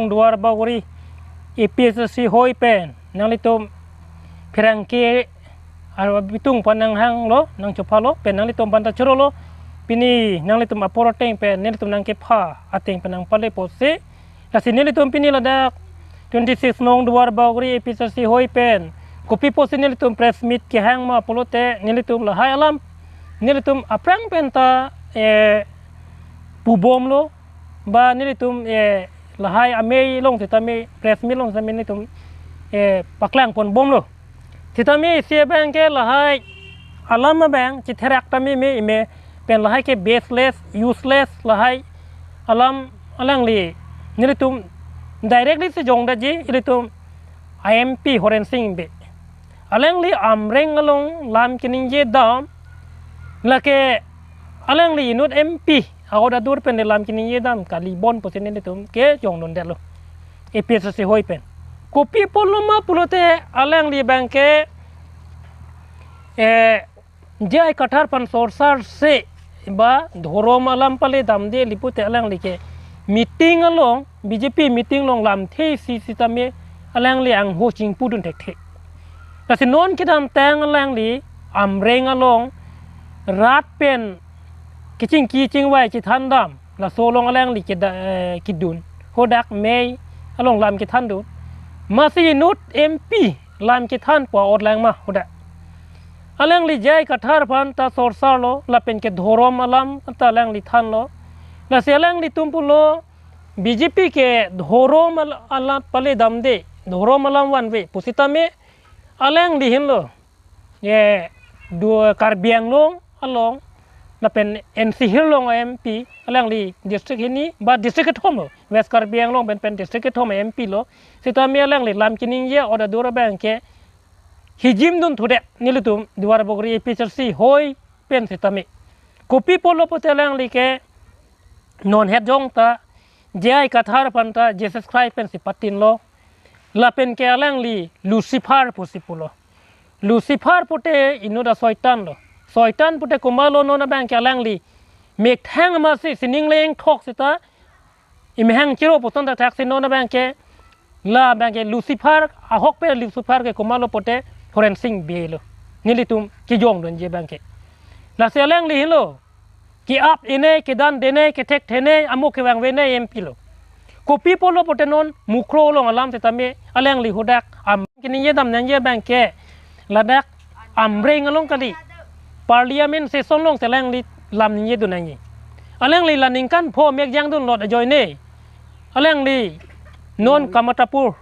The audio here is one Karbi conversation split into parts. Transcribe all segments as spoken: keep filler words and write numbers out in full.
Duarbagori A P H L C hoi pen nanglitum pherangke abitung pen nanghanglo, nangchophalo, pen nanglitum aphan ta chorolo. Pini nanglitum apor ateng pen nelitum nangkepha ateng pen nangpale pusi. Lasi nelitum pini ladak twenty-six nong Duarbagori A P H L C hoi pen kopi pusi nelitum press meet kehang ma pulote, nelitum lahai alam nelitum aphrang pen ta, eh, pubomlo, ba nelitum, eh, lahai amei along sitame, press meet along sitame nelitum, eh, paklang ponbomlo. Sitame isi abang ke lahai alam abang chitherak tame me ime pen lahai ke baseless, useless lahai alam. Alangli nelitum directly si jongdetji, ilitum M P Horen Sing Bey. Alangli Amreng along lam keningje dam, lake alangli inut M P a-ot adur pen lam keningje dam kali bon pusi nelitum kejongdundetlo A P H L C hoi pen. Kopi pulo ma pulote alangli abang ke, eh, J I Kathar aphan sorsar se ba dhorom alam pale damde pulote alangli ke meeting along, B J P meeting along lamthe isi sitame alangli angho chingpudun thekthe. Lasi non kedamtang alangli Amreng along rat pen kechingki chingvai chethan dam, laso along alangli keda-, eh, kedun. Hadak mei along lam kethandun. Masi inut M P lam kethan pu a-ot lang ma hadak. Alangli J I Kathar aphan ta sorsarlo, lapen ke dhorom alam ta alangli thanlo. Lasi alanglitum pulo B J P ke dhorom al-, alam pale damde, dhorom alam vanve pusitame alangli henlo, ye, du Karbi Anglong along, lapen N C Hills along M P, alangli district hini, ba district kethom lo, West Karbi Anglong pen pen district kethom M P lo, sitame alangli lam keningje a-ot adur abang ke hijim dun thudet nelitum Duarbagori A P H L C hoi pen sitame. Kopi pulo pulote alangli ke non het jong ta J I Kathar aphan ta Jesus Christ pensi patinlo. Lapen ke alangli Lucifer pusi pulo. Lucifer pulote inut a-Soitan lo. Soitan pulote komatlo, non abang ke alangli methang masi sining leng thok sita imehang chiro puson ta thak si non abang ke, la abang ke Lucifer, ahok pen Lucifer ke komatlo pulote Horen Sing Bey lo. Nelitum kejongdunji abang ke. Lasi alangli henlo, ke-ap-e ne, kedan-de ne, kethekthene, amo kevangve ne M P lo. Kopi pulo pulote non Mukroh along alam sitame alangli hadak Amreng keningje dam nangji abang ke ladak Amreng along kali. Parliament session along si alangli lam ningje dun nangji. Alangli la ningkan pho mek jangdun lot ajoine alangli non Kamatapur,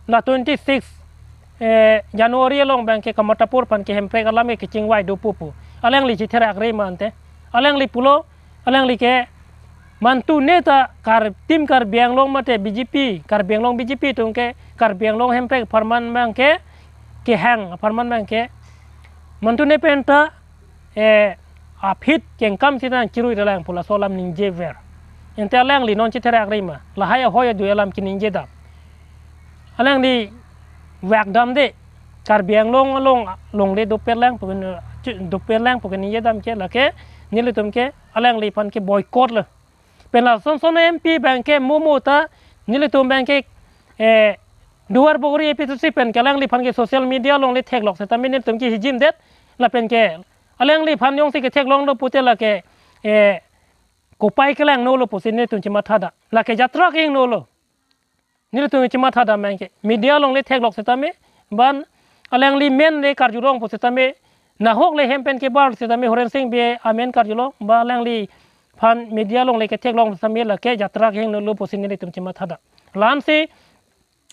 la twenty-six, eh, January along abang ke Kamatapur aphan ke Hemprek alam ke kechingvai do pupu. Alangli chitherak re ma ante. Alangli pulo, alangli ke mantu ne ta Kar-, Team Karbi Anglong mate B J P, Karbi Anglong B J P atum ke Karbi Anglong Hemprek apharman abang ke, kehang apharman abang ke mantu ne pen ta, eh, aphi kengkam sita nangchirui relang pu laso alam ningjever. Ante alangli non chitherak re ma, lahai ahoi adui alam keningje dam. Alangli vak damde, Karbi Anglong along longle doper lang pu ken, doper lang pu keningje dam ke, lake nelitum ke alangliphan ke boycott lo. Pen lason son M P abang ke mo mo ta nelitum abang ke, eh, Duarbagori A P H L C pen ke alangliphan ke social media along le theklok sitame nelitum ke hijimdet, lapen ke alangliphan jongsi ketheklonglo pulote lake, eh, kopai kelang nolo pusi nelitum chematha dam. Lake jatra kehingno lo. Nelitum chematha dam abang ke media along le theklok sitame, ban alangli amen le karjulong pusitame, nahok le hem pen kebar sitame Horen Sing Bey amen karjulong, ba alangliphan media along le ketheklong sitame lake jatra kehingno lo pusi nelitum chematha dam. La-ansi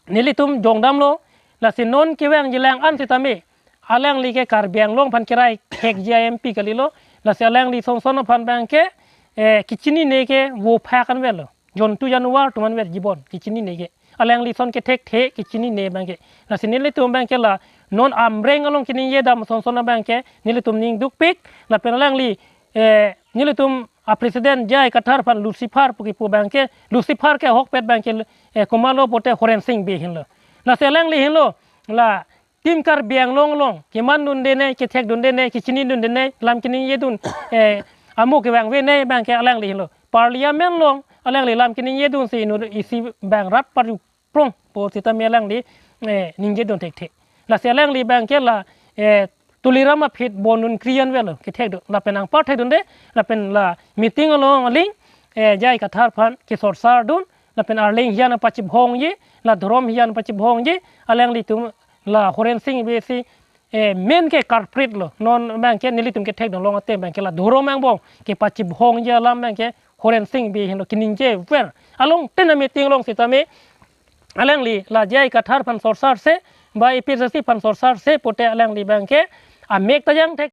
nelitum jongdamlo, lasi non kevangji lang-an sitame alangli ke Karbi Anglong aphan kerai thekji M P kalilo, lasi alangli son son aphan abang ke, eh, kechinine ke vo phak anvetlo. Jontu januar atum anvet jibon kechinine ke. Alangli son kethekthe kechinine abang ke. Lasi nelitum abang ke la non Amreng along keningje dam son son abang ke nelitum ning dukpik, lapen alangli, eh, nelitum a-President J I Kathar aphan Lucifer pu kipu abang ke, Lucifer ke ahokpet abang ke, eh, komatlo pulote Horen Sing Bey henlo. Lasi alangli henlo, la Team Karbi Anglong along kemandunde ne, kethekdunde ne, kechinidunde ne, lam keningjedun, eh, amo kevangve ne abang ke alangli henlo. Parliament along Alangli lam keningje dunsi inut isi abang rat parju prong pu sitame alangli, eh, ningje dun thekthe. Lasi alangli abangke la, eh, Tuliram aphi bondun kriyan velo kethek dun. Lapen anpar thekdunde, lapen la meeting along aling, eh, J I Kathar aphan kesorsar dun, lapen arleng hijan pachibhongji, la dhorom hijan pachibhongji, alanglitum la Horen Sing Bey si, eh, main ke culprit lo. Non abangke nelitum kethekdun long atem abangke la dhorom angbong kepachibhongji alam abangke Horen Sing Bey henlo keningje ver. Along tena meeting along sitame alangli la J I Kathar aphan sorsarse, ba A P H L C aphan sorsarse pute alangli abangke amek ta jangthek,